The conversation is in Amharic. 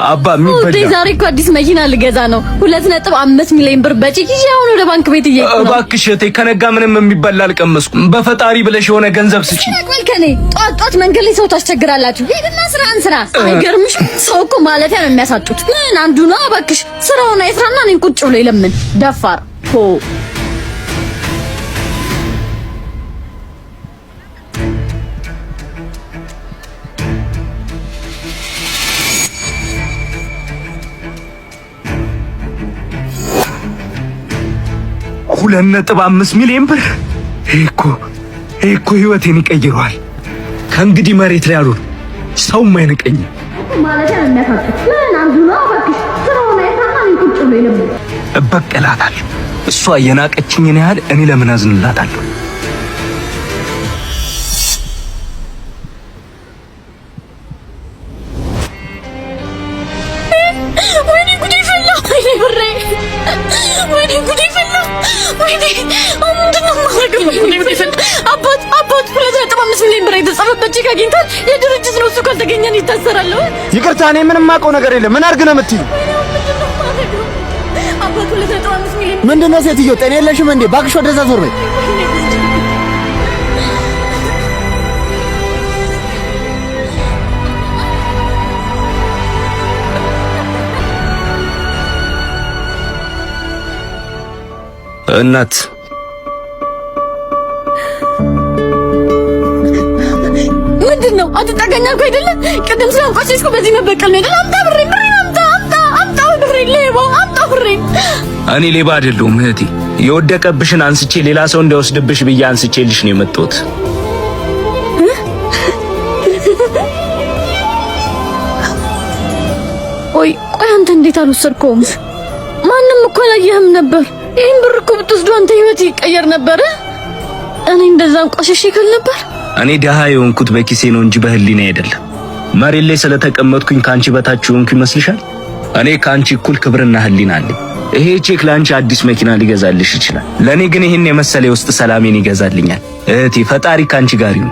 አባ የሚበላ ዛሬ እኮ አዲስ መኪና ልገዛ ነው። 2.5 ሚሊዮን ብር በቼክ ይዤ አሁን ወደ ባንክ ቤት እየሄድኩ ነው። እባክሽ እህቴ ከነጋ ምንም የሚበላ አልቀመስኩም። በፈጣሪ ብለሽ የሆነ ገንዘብ ስጪ። ቆይ ከኔ ጧት ጧት መንገድ ላይ ሰው ታስቸግራላችሁ። ሂድና ስራህን ስራ። አይገርምሽም? ሰው እኮ ማለፊያ ነው የሚያሳጡት። ምን አንዱ ነው እባክሽ። ስራውን አይስራና እኔን ቁጭ ብሎ ይለምን ደፋር ሆ። 2.5 ሚሊዮን ብር! ይሄ እኮ ህይወቴን ይቀይረዋል። ከእንግዲህ መሬት ላይ አልሆንም፣ ሰውም አይንቀኝም። ማለፊያ ነው የሚያሳጡት። ምን አንዱ ነው እባክሽ። ስራውን አይስራና እኔን ቁጭ ብሎ ይለምን። እበቀላታለሁ። እሷ የናቀችኝን ያህል እኔ ለምን አዝንላታለሁ? ወይኔ ጉዴ ፈላ! ወይኔ ብሬ! ወይኔ ጉዴ ፈላ! ወይኔ አሁን ምንድን ነው የማደርገው? ወይኔ ጉዴ ፈላ! አባት አባት፣ 2.5 ሚሊዮን ብር የተጻፈበት ቼክ አግኝቷል። የድርጅት ነው፣ እሱ ካልተገኘ እኔ እታሰራለሁ። ይቅርታ፣ እኔ ምንም የማውቀው ነገር የለም። ምን አድርግ ነው የምትይው? ወይኔ አሁን ምንድን ነው የማደርገው? አባት፣ 2.5 ሚሊዮን። ምንድን ነው ሴትዮ፣ ጤና የለሽም እንዴ? እባክሽ ወደዛ ዞር በይ። ወይኔ ጉዴ! እናት። ምንድን ነው አትጠጋኝ አልኩህ አይደለ? ቅድም ስላንቋሸሽኩ በዚህ መበቀል ነው አይደለ? አምጣ ብሬን፣ ብሬን አምጣ፣ አምጣ፣ አምጣ ብሬን፣ ሌባ አምጣ ብሬን። እኔ ሌባ አይደለሁም እህቴ። የወደቀብሽን አንስቼ ሌላ ሰው እንዳይወስድብሽ ብዬ አንስቼልሽ ነው የመጣሁት። ቆይ ቆይ፣ አንተ እንዴት አልወሰድከውም? ማንም እኮ አላየህም ነበር። ይህን ብር እኮ ብትወስዱ አንተ ህይወት ይቀየር ነበር። እኔ እንደዛ አንቋሸሽ ይከል ነበር። እኔ ደሃ የሆንኩት በኪሴ ነው እንጂ በህሊና አይደለም። መሬት ላይ ስለተቀመጥኩኝ ከአንቺ በታች የሆንኩ ይመስልሻል? እኔ ከአንቺ እኩል ክብርና ህሊና አለኝ። ይሄ ቼክ ለአንቺ አዲስ መኪና ሊገዛልሽ ይችላል። ለእኔ ግን ይህን የመሰለ የውስጥ ሰላሜን ይገዛልኛል። እህቴ፣ ፈጣሪ ከአንቺ ጋር ይሁን።